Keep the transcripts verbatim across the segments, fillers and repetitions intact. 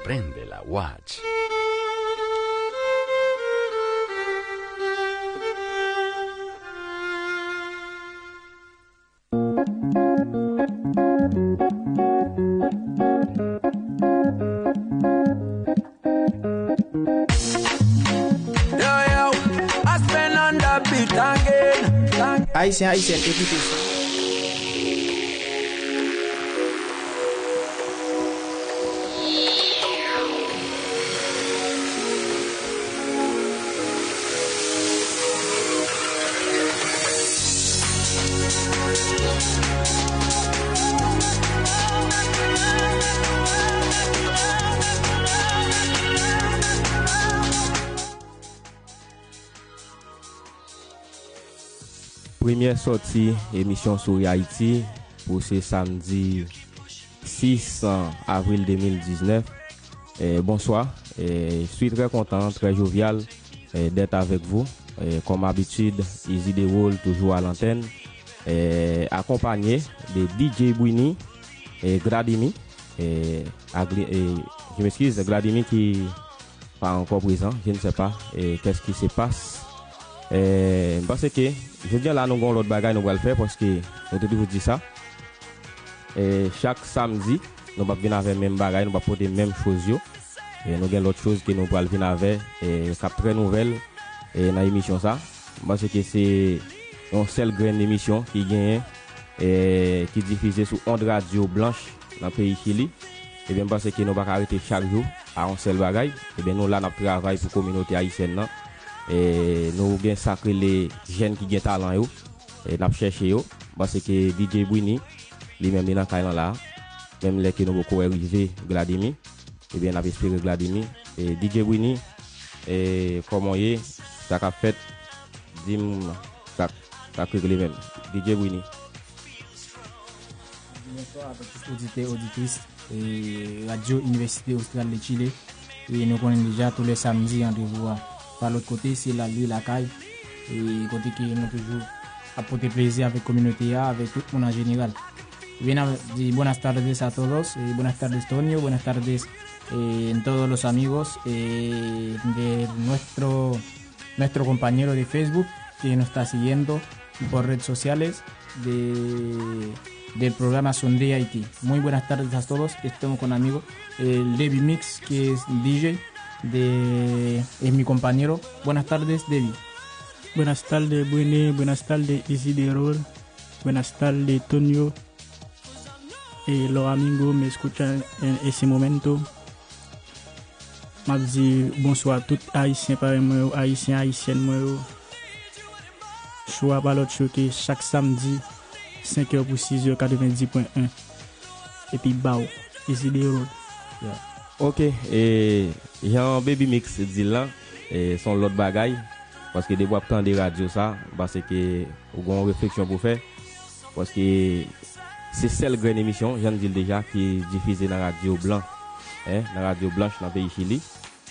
Prende la Watch. Yo, yo, Aspen on the beat again. Ayisyen, Ayisyèn, ekite sa. Premyè sòti emisyon Souri Ayiti pou se samdi sis avril de mil diznèf. Eh, bonsoir. Eh, je suis très content, très jovial, eh, d'être avec vous. Eh, comme habitude, Easy Derol, toujours à l'antenne, eh, accompagné de D J Brini et Gladimi. Eh, Agli- eh, je m'excuse, Gladimi qui pas encore présent, je ne sais pas, eh, qu'est-ce qui se passe. Eh, m panse ke jodi a la nou gen yon lòt bagay nou pral fè, paske nou te toujou di sa. E chak samdi, nou p ap vin avè menm bagay, nou p ap pote menm choz yo. E nou gen lòt choz ke nou pral vin avè, e k ap trè nouvèl, e nan emisyon sa. M panse ke se yon sèl grenn emisyon ki genyen, e ki difize sou ond radyo blanch nan peyi Chili. Ebyen, m panse ke nou pa ka rete chak jou a yon sèl bagay. Ebyen, nou la, n ap travay pou kominote ayisyèn nan. E nou gen sa k rele jèn ki gen talan yo. E n ap chèche yo. M panse ke D J Brini, li menm, li nan kay lan la. Menm lè ke nou poko wè rive Gladimi, ebyen, n ap espere Gladimi. E D J Brini, e kòman w ye? Sa k ap fèt? Di m sa, sa k regle menm. D J Brini. Bonswa avèk tout oditè, oditris, e, Radyo Inivèsite Austral de Chile. E nou konnen deja, tou lè samdi, randevou a pa lòt kote, se la, li lakay. E kote ke nou toujou ap pote plezi avèk kominote a, avèk tout moun an jeneral. Bien, di buenas tardes a todos, e buenas tardes Tonio, buenas tardes, eh, en todos los amigos, eh, de nuestro, nuestro compañero de Facebook que nos está siguiendo por redes sociales de, del programa Sunday Haití. Muy buenas tardes a todos, estamos con amigo, el Debbie Mix, que es D J de, es mi compañero. Buenas tardes, Debbie. Buenas tardes, Brini. Buenas tardes, Isidoro. Buenas tardes, Tonio. Eh, los amigos me escuchan en ese momento. M ap di bonswa tout Ayisyen parèy mwen yo, Ayisyen, Ayisyèn mwen yo. Cho a pa lòt cho ke chak samdi, senk è pou sis è, katrevenndis pwen en. Epi baw, Isidero. Yeah. Ok, e jan Baby Mix di l lan, e se yon lòt bagay. Paske depi w ap tande radyo sa, m panse ke ou gen yon refleksyon pou fè. Paske se sèl grenn emisyon, jan n di l deja, ki difize nan radyo blan, en, nan radyo blanch nan peyi Chili,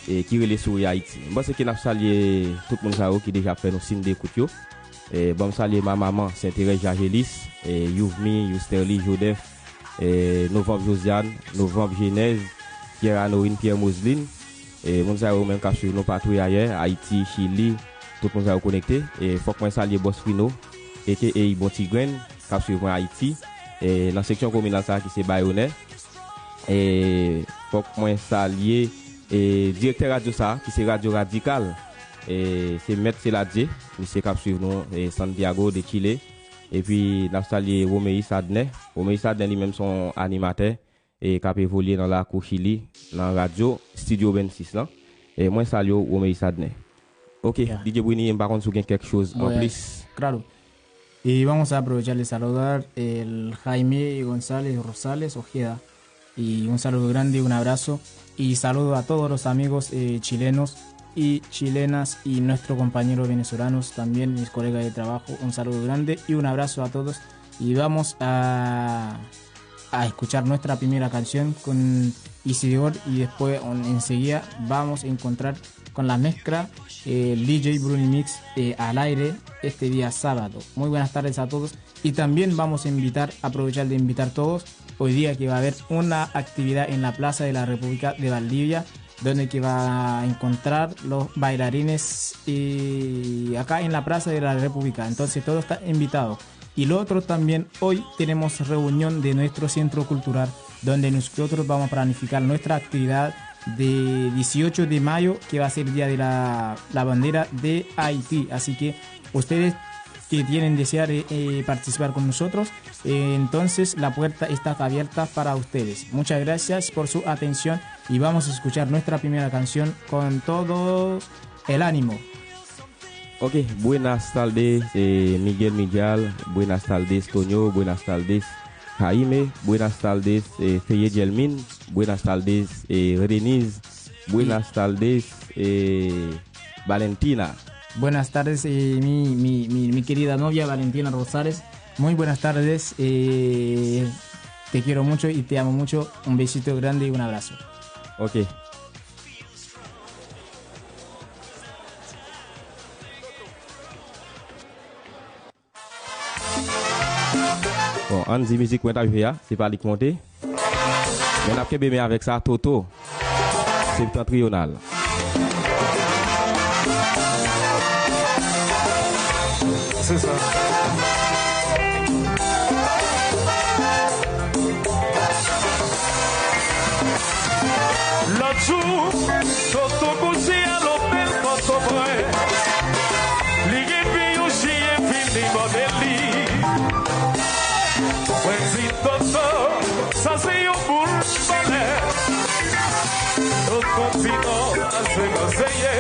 e ki rele Souri Ayiti. M panse ke n ap salye tout moun sa yo ki deja ap fè nou siy de ekout yo. E ban m salye ma maman, Sainte Thérèse Jagelis, e Youvmi, Yousterly, Jodèf, e Novanm Josiane, Novanm Jenèz, Pierre Anorin, Pierre Moseline, e moun sa yo menm k ap swiv nou patou e ayè, Ayiti, Chili, tout moun sa yo konekte. E fòk mwen salye Bòs Frino, A K A Bon Ti Grenn, k ap swiv mwen Ayiti, e nan seksyon kominal sa a ki se Bayonè. E fòk mwen salye, e direktè radyo sa a, ki se Radyo Radikal, e se Mèt Seladye, misye k ap swiv nou, e Santiago de Chile. Epi n ap salye Romeis Adnen. Romeis Adnen li menm se yon animatè, e k ap evolye nan lakou Chili, nan radyo Studio vennsis lan. E mwen salye w, Romeis Adnen. Ok, yeah. D J Brini, m pa konn si w gen kèk choz an plis. Claro. Y vamos a aprovechar de saludar el Jaime González Rosales Ojeda. Y un saludo grande, un abrazo. Y saludo a todos los amigos, eh, chilenos y chilenas y nuestros compañeros venezolanos, también mis colegas de trabajo. Un saludo grande y un abrazo a todos. Y vamos a, a escuchar nuestra primera canción con Isidor y después on- enseguida vamos a encontrar con la mezcla, eh, el D J Bruni Mix, eh, al aire este día sábado. Muy buenas tardes a todos y también vamos a invitar, aprovechar de invitar todos hoy día que va a haber una actividad en la Plaza de la República de Valdivia, donde que va a encontrar los bailarines y acá en la Plaza de la República. Entonces todo está invitado. Y lo otro también, hoy tenemos reunión de nuestro centro cultural, donde nosotros vamos a planificar nuestra actividad de dieciocho de mayo, que va a ser el día de la, la bandera de Haití. Así que ustedes que tienen desear eh, eh, participar con nosotros, eh, entonces la puerta está abierta para ustedes. Muchas gracias por su atención y vamos a escuchar nuestra primera canción con todo el ánimo. Ok, buenas tardes, eh, Miguel Miguel, buenas tardes, Tonio, buenas tardes, Jaime, buenas tardes, eh, Feye Yelmin, buenas tardes, eh, Renise, buenas tardes, eh, Valentina. Buenas tardes, eh, mi, mi, mi, mi querida novia Valentina Rosales. Muy buenas tardes, eh, te quiero mucho y te amo mucho. Un besito grande y un abrazo. Ok. Bon, ann di mizik mwen t ap jwe a, se pa li k monte. Men n ap kenbe men avèk sa, Toto, Septentrional. Se sa. Lòt jou, Toto kouche a lotèl Pòtoprens. Li gen pi yon chyen fini mòde li. Mwen di Toto, sa se yon boul vòlè. Toto di non, a se konseye.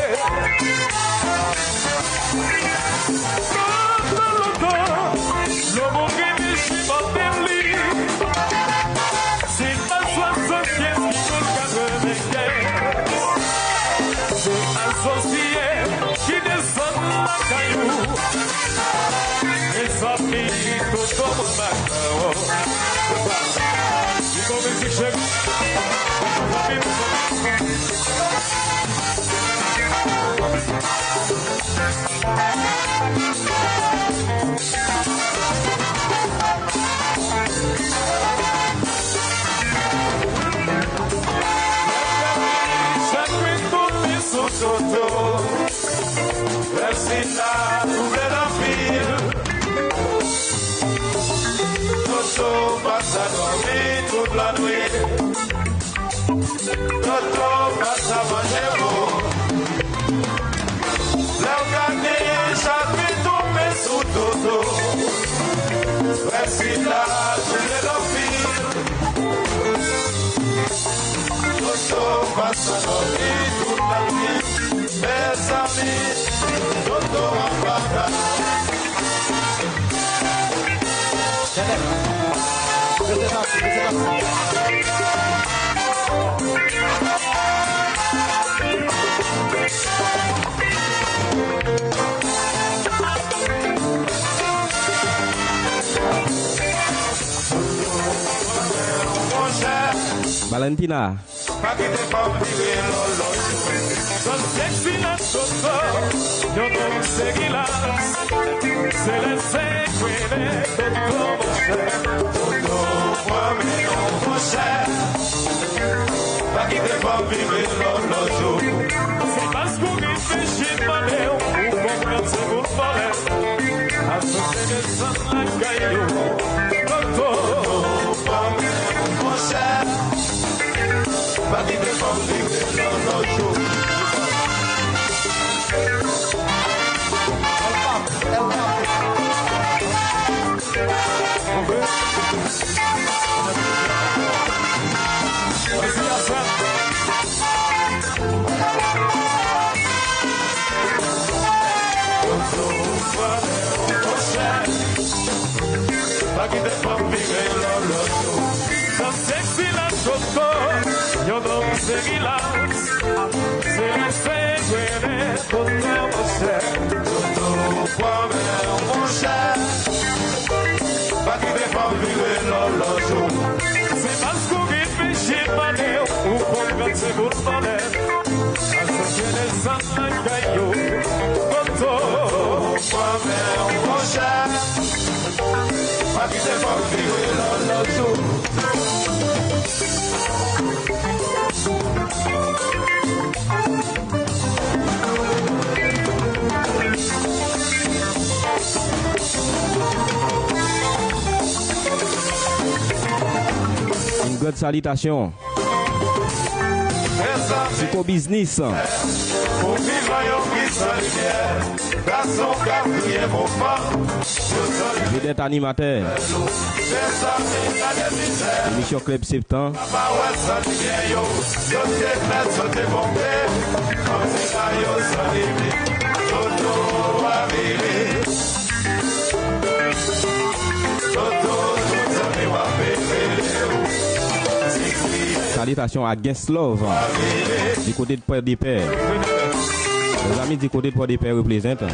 Toto, Toto, lòt moun gen pi chyen mòde li. Se pa swasannkenz ki pou l katrevenkenz. Se asosye ki desann lakay ou. Mezanmi, Toto mwen pa kwè w. Li gon mizik cheri. Chak ri tonbe sou Toto. Rèv sila touble l anpil. Toto pa sa dòmi tout lannwit. Toto pa sa manje bon. Lè w gade chak ri tonbe sou Toto. Frè sila touble l anpil. Toto pa sa dòmi tout lannwit. Mezanmi, Toto an bagay. Valentina. Pa kite fanm vire lòlòj ou. Zòn seksi nan Toto, yon nonm se Gilas. Se lè se kwele Toto monchè. Toto pran men w monchè. Pa kite fanm vire lòlòj ou. Se paske w gen peche mande w, ou konprann se pou vòlè. Asosye desann lakay yo. Toto pran men w monchè. Pa kite fanm vire lòlòj ou. Pa kite fanm vire lòlòj ou. Nan seksi nan Toto, yon nonm se Gilas. Se lè se kwele Toto monchè. Toto pran men w monchè. Pa kite fanm vire lòlòj ou. Se paske w gen peche mande w, ou konprann se pou l vòlè. Asosye desann lakay yo. Toto pran men w monchè. Pa kite fanm vire lòlòj ou. Salitasyon. Tiko Biznis. Vedèt animatè emisyon Club Septan. Salitasyon a Gens Love. Di kote de Pòdepè. Mezanmi, di kote de Pòdepè reprezante.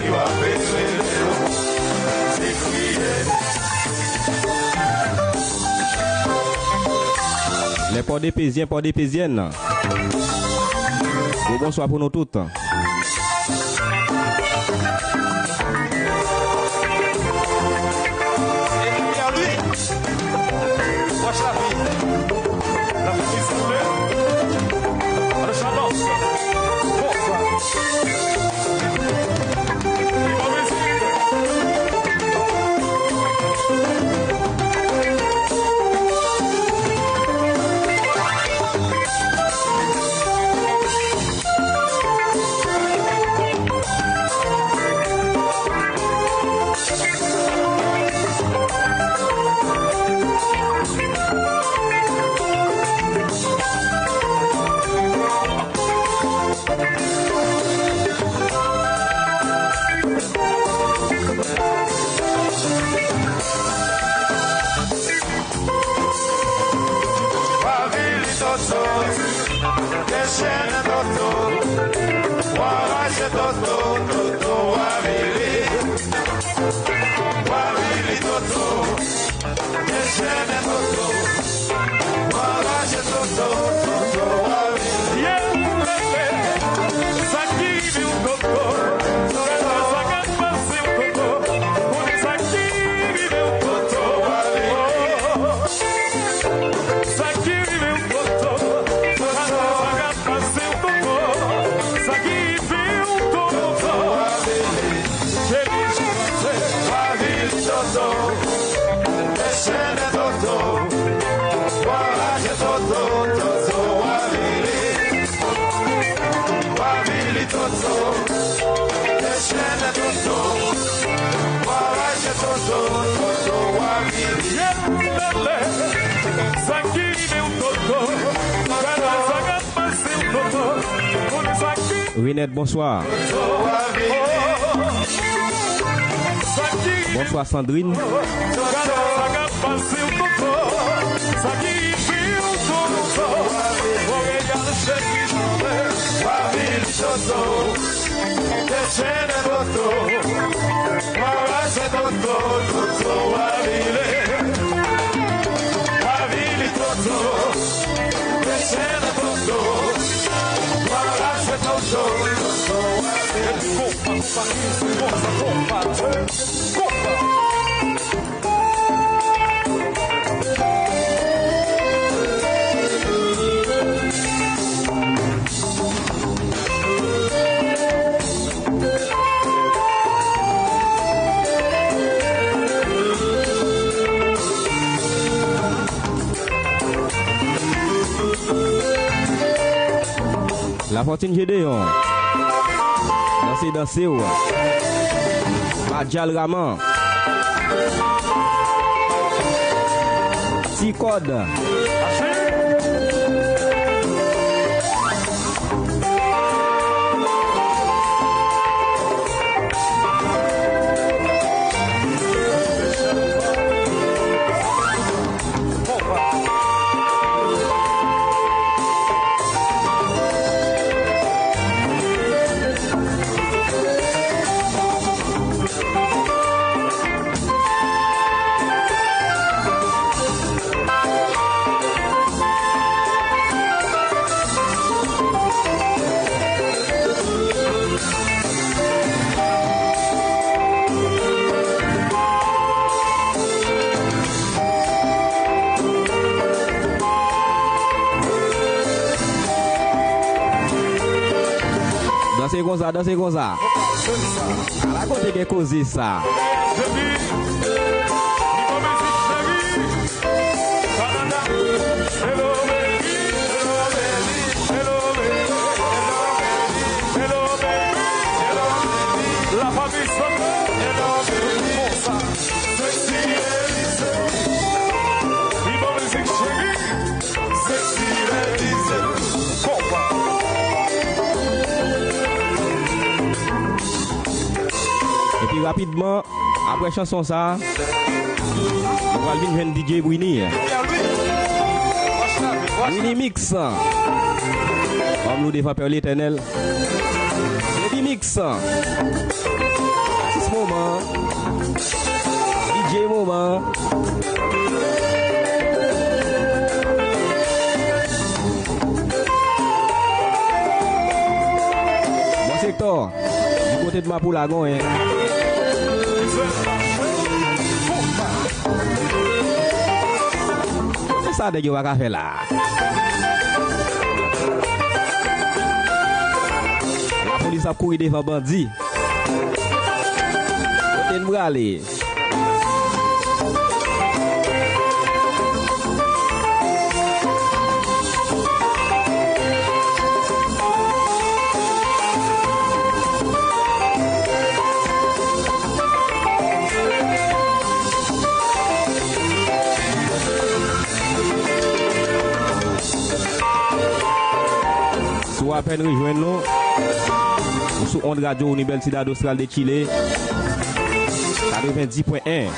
Lè Pòdepezyen, Pòdepezyèn. Gwo bonswa pou nou tout. Epi Pierre-Louis, Wach Lavi, Lafanmi Sanble, Alexandros, bonswa. Bon mizik. Wavili Toto, dechène Toto, waraje Toto, Toto Wavili. Wavili Toto, dechène Toto, waraje Toto, Toto Wavili. Ye, sa ki rive w Toto, sa ka pase w Toto, pou di sa ki rive w Toto. Sa ki rive w Toto, sa ka pase w Toto, sa ki rive w Toto. Cheri, cheri, Wavili Toto, dechène Toto, waraje Toto, Toto Wavili. Wavili Toto, dechène Toto, waraje Toto, Toto Wavili. Sa ki rive w Toto, sa ka pase w Toto, pou di sa ki Rinette, bonswa. Bonswa, Sandrine. Lafontin Jedeyon. Danse, danse w. Badjal Raman. Ti kòd. Danse konsa, danse konsa. Ala kote gen koze sa. Depi nivo mizik cheri, Kanada, hello, Rapidman, apre chanson sa, nou pral vin jwenn D J Brini. Brini Mix. Ann nou devan Pè Letènèl. Baby Mix. Atis moman. D J moman. Bon sektè. Di kote de Mapou la gon, en. Se sa nèg yo pa ka fè la. Lapolis ap kouri devan bandi. Kote n prale? Si w apèn rejwenn nou, ou sou Ond Radyo Universidad Austral de Chile, katrevenndis pwen en.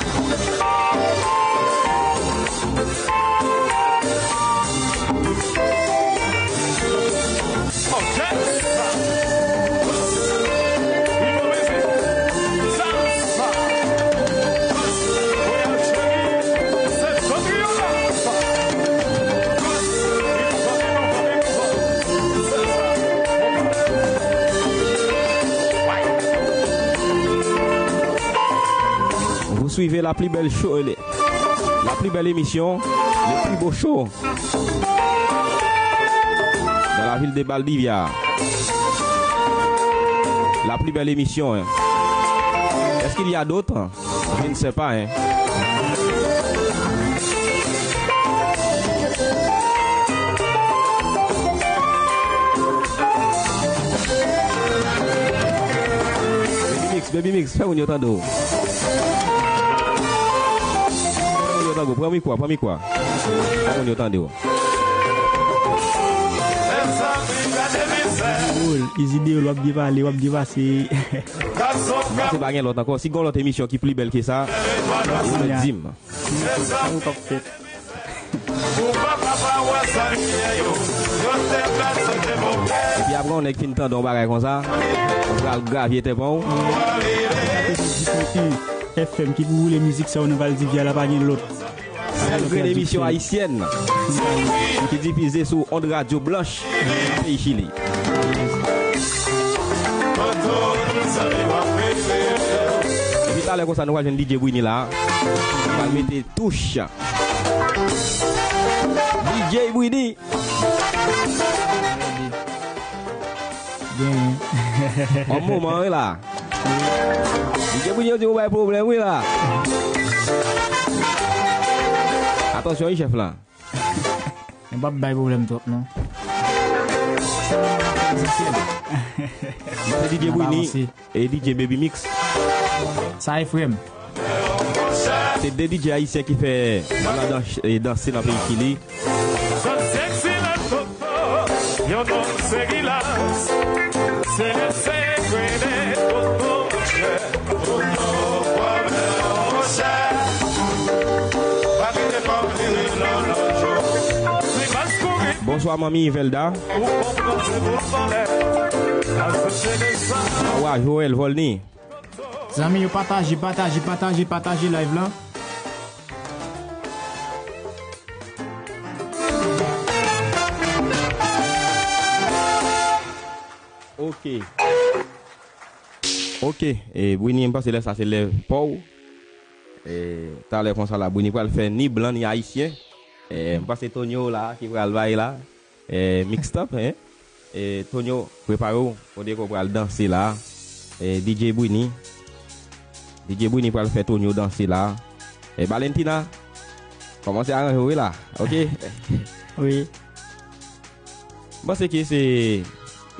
Vous suivez la plus belle show, la plus belle émission, le plus beau show dans la ville de Valdivia. La plus belle émission, hein. Est-ce qu'il y a d'autres? Je ne sais pas, hein. Baby Mix, Baby Mix, fè moun yo tande w. Fè moun yo tande w. Pran mikwo a, pran mikwo a. Fè moun yo tande w. Easy Deol, w ap byen pale, w ap byen pase. Pase pa gen lòt ankò. Si gen lòt emisyon ki pli bèl ke sa, ou mèt di m. Sa nou t ap fè. Epi apre yon nèg fin tande yon bagay konsa, ou pral gravye tèpan w. F M ki pou woule mizik sa yo nan Valdivia la, pa gen lòt. Sèl grenn emisyon ayisyèn ki difize sou ond radyo blanch nan peyi Chili. Epi talè konsa nou pral jwenn D J Brini la. Pral mete touch. D J Brini. Genyen. Yon moman wi la. D J Brini yo di ou bay pwoblèm wi la. Atansyon wi chèf la. Mwen p ap bay pwoblèm twòp non. Se D J Brini e D J Baby Mix. Sa e frè m. Se de D J ayisyen ki fè nan dans, e, danse nan peyi Chili. Yon nonm seri las, se le sekre de Toto, monchè. Toto, pwoblèm, monchè. Pa kite fanm vire nan lòt jou. Li mas kouri. Bonswa, manmi Ivelda. Ou konprann se pou vòlè. Asosyete sa. Wa, Joël Volny. Zanmi yo, pataje, pataje, pataje, pataje live la. Ok. Ok, e, Brini, m panse lè sa se lè pa w. E, talè konsa la, Brini pral fè ni blan ni ayisyen. E, m panse Tonio la, ki pral bay la. E, mix up, hein? E, Tonio, prepare w, kote ke w pral danse la. E, D J Brini. D J Brini pral fè Tonio danse la. E, Valentina, kòmanse aranje w wi la, ok? Wi. M panse ke se,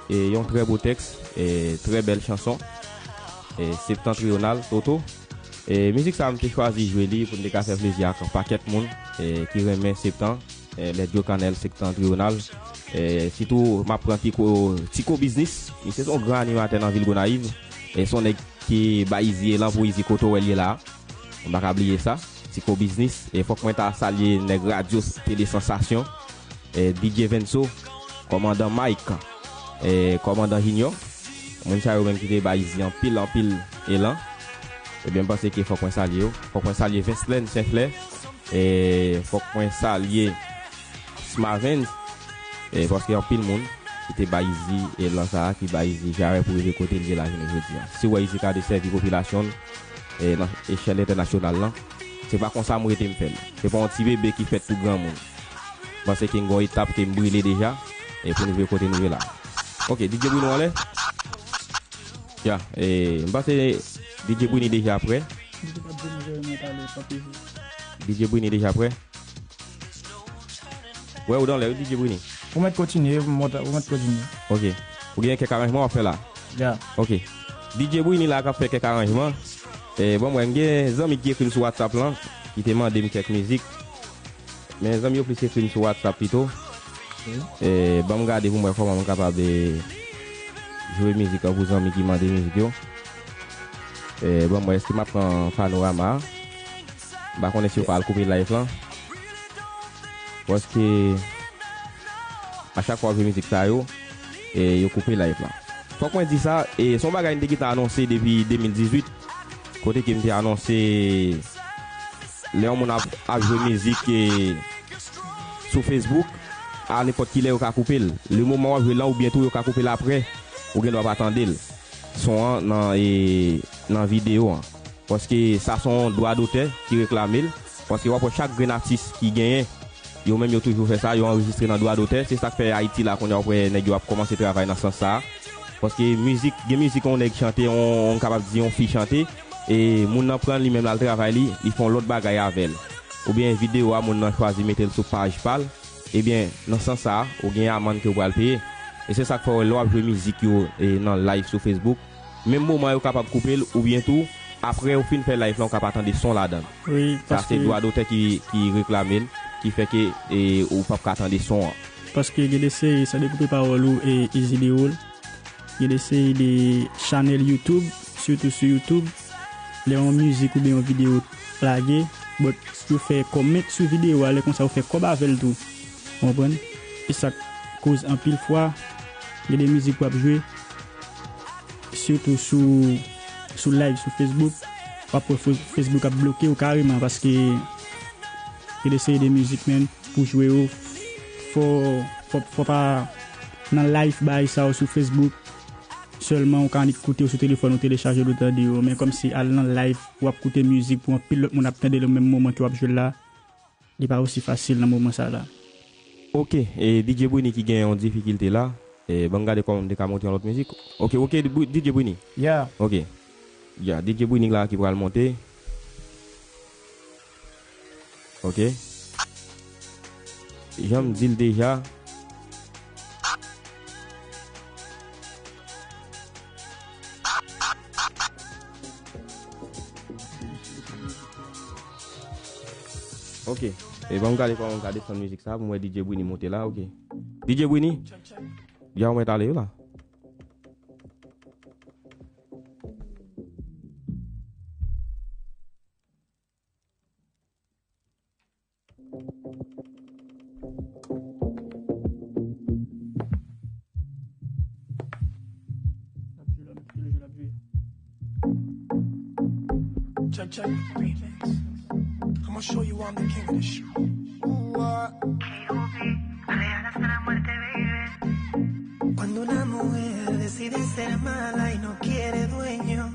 e, yon trè bo tèks, e, trè bèl chanson. E, Septentrional, Toto. E, mizik sa a, m te chwazi jwe li pou n te ka fè plezi ak yon pakèt moun, e, ki renmen Septan, e, Lèdjo Kanèl, Septentrional. E, sitou, m ap pran Tiko, Tiko Biznis. Misye se yon gran animatè nan vil Gonayiv. E, se yon nèg ki bay Izi elan pou Izi kote w wè l ye la. M pa ka bliye sa. Ti ko biznis. E fòk mwen ta salye nèg radyo Tele Sansasyon. E D J Venso, kòmandan Mike, e kòmandan Junior. Moun sa yo menm ki te bay Izi anpil, anpil elan. Ebyen, m panse ke fòk mwen salye yo. Fòk mwen salye Venslèn Senflè. E fòk mwen salye Smavens. E paske anpil moun ki te bay Izi elan sa a, ki bay Izi jarèt pou rive kote l ye la jounen jodi a. Si w wè Izi ka desèvi popilasyon l, e nan echèl entènasyonal lan, se pa konsa m rete m fè l. Se pa yon ti bebe ki fèt tou granmoun. M panse ke m gen yon etap ke m brile deja, e pou n rive kote nou ye la. Ok, D J Bruno anlè? Ya, e, m panse D J Brini deja prè. D J Brini deja prè. Wè, ou anlè, wi, D J Brini. Ou mèt kontinye, ou mèt, ou mèt kontinye. Ok. Ou gen kèk aranjman w ap fè la? Ya. Ok. D J Brini la k ap fè kèk aranjman. E, bon, mwen, m gen zanmi ki ekri m sou WhatsApp lan, ki te mande m kèk mizik. Men zanmi yo plis ekri m sou WhatsApp pito. E, ban m gade pou m wè kòman m kapab, e, jwe mizik an pou zanmi ki mande mizik yo. E, ban m wè èske m ap pran Panorama a. M pa konnen si yo pral koupe live lan. Paske a chak fwa w jwe mizik sa yo, e, yo koupe live lan. Fòk mwen di sa, e, se yon bagay n te gentan anonse depi de mil dizuit, kote ke m te anonse lè yon moun ap, ap jwe mizik, e, sou Facebook, a nenpòt ki lè yo ka koupe l. Le moman w ap jwe l lan, oubyen tou yo ka koupe l apre, ou gen dwa pa tande l. Son an nan, e, nan videyo an. Paske sa se yon dwa dotè ki reklame l. Paske w ap wè chak grenn atis ki genyen, yo menm yo toujou fè sa, yo anrejistre nan dwa dotè. Se sa k fè Ayiti la kounye a w ap wè nèg yo ap kòmanse travay nan sans sa a. Paske mizik, gen mizik yon nèg chante, yon, yon kapab di yon fi chante, e moun nan pran l li menm l al travay li, li fè yon lòt bagay avè l. Oubyen videyo a moun nan chwazi mete l sou paj pa l, ebyen, nan sans sa a, ou gen amann ke w pral peye. E se sa k fè w wè lè w ap jwe mizik yo, e, nan live sou Facebook, menm moman yo kapab koupe l, oubyen tou, apre ou fin fè live lan, ou ka pa tande son ladan l. Wi, sa se dwa dotè ki, ki reklame l, ki fè ke, e, ou p ap ka tande son an. Paske gen de seri, san dekoupe pawòl ou, e, Izi Dewoul, gen de seri de chanèl YouTube, sitou sou YouTube, lè yon mizik oubyen yon videyo lage, but yo fè kòmant sou videyo a, lè konsa yo fè kòb avè l tou. Ou konprann? E sa k koz anpil fwa, gen de mizik w ap jwe, sitou sou, sou live sou Facebook, w ap wè Fe-, Facebook ap bloke w kareman paske gen de seri de mizik, menm pou jwe yo, fò, fò, fò pa nan live bay sa yo sou Facebook. Sèlman ou ka annik koute yo sou telefòn ou, telechaje l ou tande yo, men kòmsi al nan live, w ap koute mizik pou anpil lòt moun ap tande l menm moman ke w ap jwe l la, li pa osi fasil nan moman sa la. Ok, e D J Brini ki gen yon difikilte la. E, ban m gade kòman m te ka monte yon lòt mizik. Ok, ok, D J Brini. Yeah. Ok. Ya, D J Brini la ki pral monte. Ok. Jan m di l deja. Ok. E ban m gade kòman m ka desann mizik sa pou m wè D J Brini monte la, ok. D J Brini? Ya, ou mèt ale wi la. Check, check, remix. I'ma show you I'm the king of this shit. Ooh, uh. Cuando una mujer decide ser mala y no quiere dueño,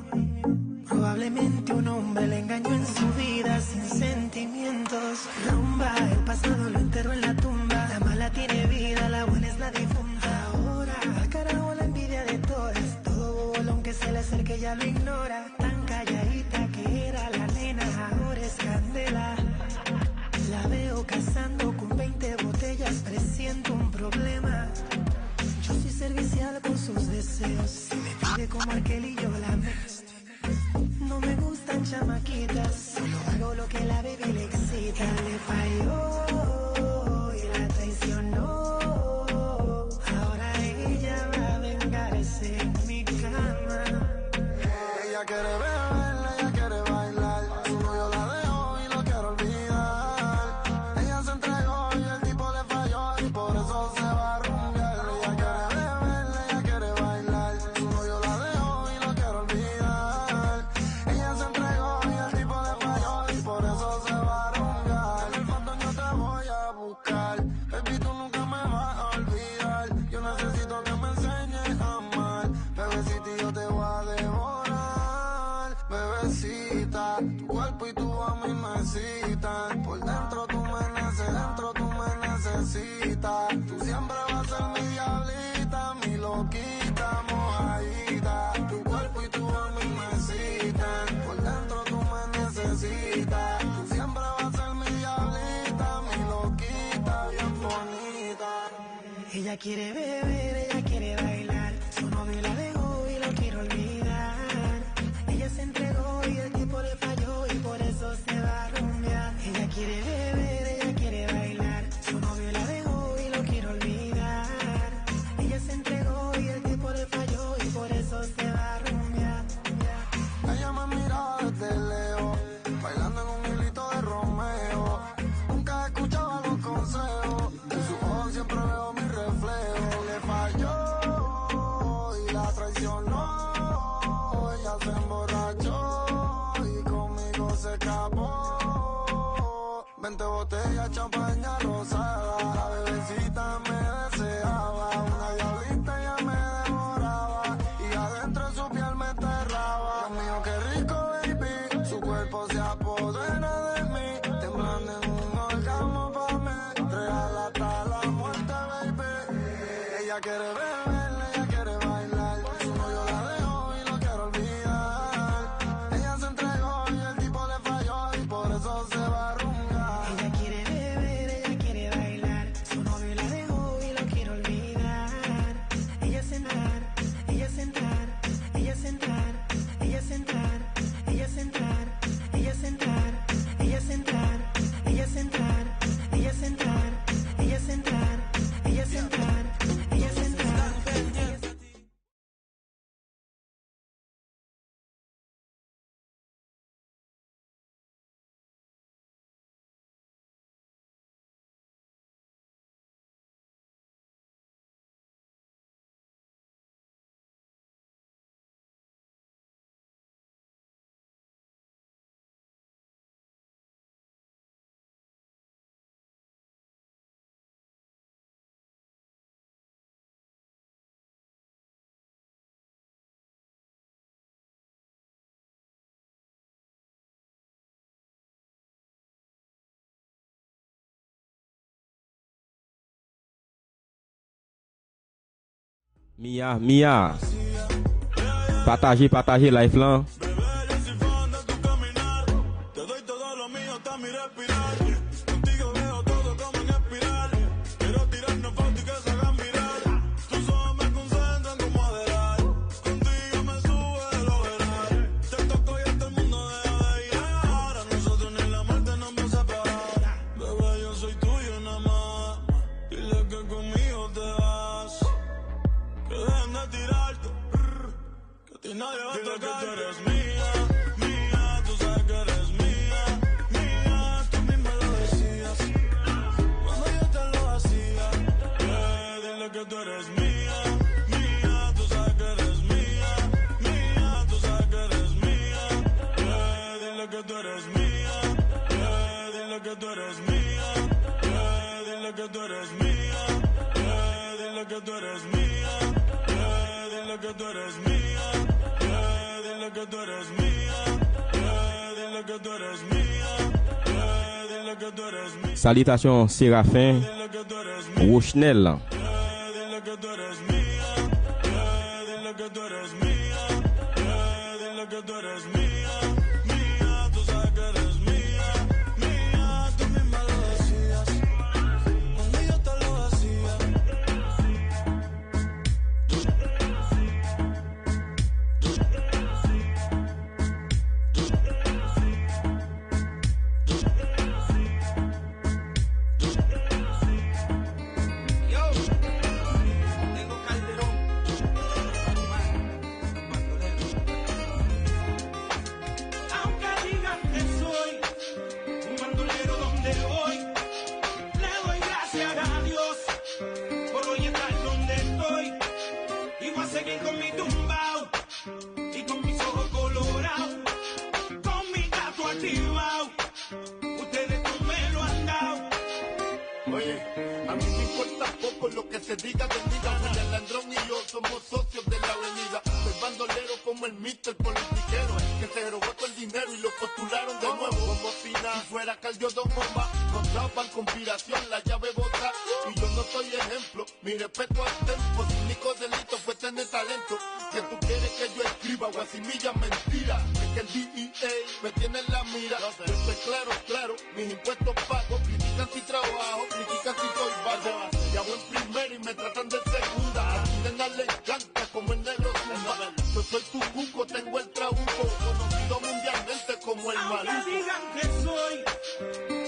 probablemente un hombre le engañó en su vida sin sentimientos. Rumba, el pasado lo enterró en la tumba. La mala tiene vida, la buena es la difunta. Ahora, al carajo la envidia de todas. Todo bobolón que se le acerque ya lo ignora. Tan calladita que era la nena, ahora es candela. La veo cazando con veinte botellas, presiento un problema. Yo soy servicial con sus deseos. Si me pide como Arkel y yo la mezclo. No me gustan chamaquitas, solo hago lo que la baby le excita. Le falló y la traicionó. Ahora ella va a vengarse en mi cama. Ella quiere Ella quiere beber, ella quiere bailar. Su novio la dejó y lo quiere olvidar. Ella se entregó y el tipo le falló y por eso se va a rumbear. Ella quiere beber, ella quiere bailar. Su novio la dejó y lo quiere olvidar. Ella se entregó y el tipo le falló y por eso se va a rumbear. Ella me miraba desde lejos, bailando en un hilito de Romeo. Nunca escuchaba los consejos. En sus ojos siempre veo mi reflejo. Le falló y la traicionó. Ella se emborrachó y conmigo se escapó. Veinte botellas, champaña rosada. La bebecita me deseaba. Una diablita ella me devoraba. Y adentro de su piel me enterraba. Dios mío, qué rico, baby. Su cuerpo se apodera de mí. Temblando en un orgasmo pa' mí. Real hasta la muerte, baby. Ella quiere beber, ella quiere bailar. Su novio la dejó y lo quiere olvidar. Ella se entregó y el tipo le falló y por eso se va a rumbear. Ella quiere beber, ella quiere bailar. Su novio la dejó y lo quiere olvidar. Ella sentar, ella sentar, ella sentar, ella sentar, ella sentar, ella sentar, ella sentar, ella sentar, ella sentar, ella sentar, ella sentar, ella sentar, ella sentar. Mia, Mia. Pataje, pataje live lan. Dile que conmigo te vas, que dejen de tirarte, que a ti nadie va a tocar. Dile que tú eres mía, mía, tú sabes que eres mía, mía, tú misma lo decías cuando yo te lo hacía. Yeah, dile que tú eres mía, mía, tú sabes que eres mía, mía, tú sabes que eres mía. Yeah, dile que tú eres mía, yeah, dile que tú eres mía, yeah, dile que tú eres mía, yeah, dile que tú eres mía, yeah, dile que tú eres mía, yeah, dile que tú eres mía, yeah, dile que tú eres mía, yeah, dile que tú eres mía. Salitasyon Serafen Rochnel. Dile que tú eres mía, yeah, dile que tú eres mía, yeah, dile que tú eres mía, mía, tú sabes que eres mía, mía, tú misma lo decías cuando yo te lo hacía. Yo, tengo Calderón, Omar, los bandoleros. Aunque digan que soy un bandolero, donde voy le doy gracias a Dios por hoy estar donde estoy. Y voy a seguir con mi tumbao y con mis ojos colorados, con mi gato activado. Ustedes no me lo han dado. Oye, a mí me importa poco lo que se diga, te diga. William Landrón y yo somos socios de la avenida. Soy bandolero como el mister politiquero, que se robó todo el dinero y lo postularon de nuevo. Como si nada, si fuera Cardio Don Omar, nos daban conspiración, la llave bota. Y yo no soy ejemplo, mi respeto al tempo. Si único delito fue tener talento, que tú quieres que yo escriba, guasimilla, mentira. Es que el D E A me tiene en la mira. Yo estoy claro, claro, mis impuestos pago. Critican si trabajo, critican si soy vago. Y hago en primero y me tratan Soy Cucuco, tengo el trabuco, conocido mundialmente como el Aunque maluco. Digan que soy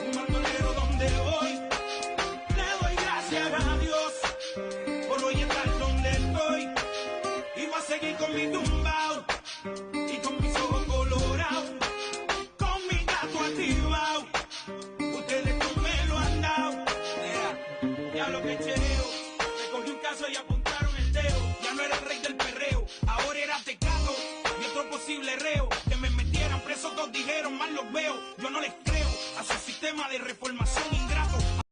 un bandolero donde voy, le doy gracias a Dios por hoy estar donde estoy. Y voy a seguir con mi tumbao y con mis ojos colorados, con mi gato activado. Ustedes no me lo han dado. Yeah. Ya lo que chereo. Me cogí un caso y apuntaron el dedo. Ya no era el rey del perreo, ahora era tecato. Y otro posible reo. Que me metieran preso, todos dijeron, mal los veo. Yo no les creo a su sistema de reformación y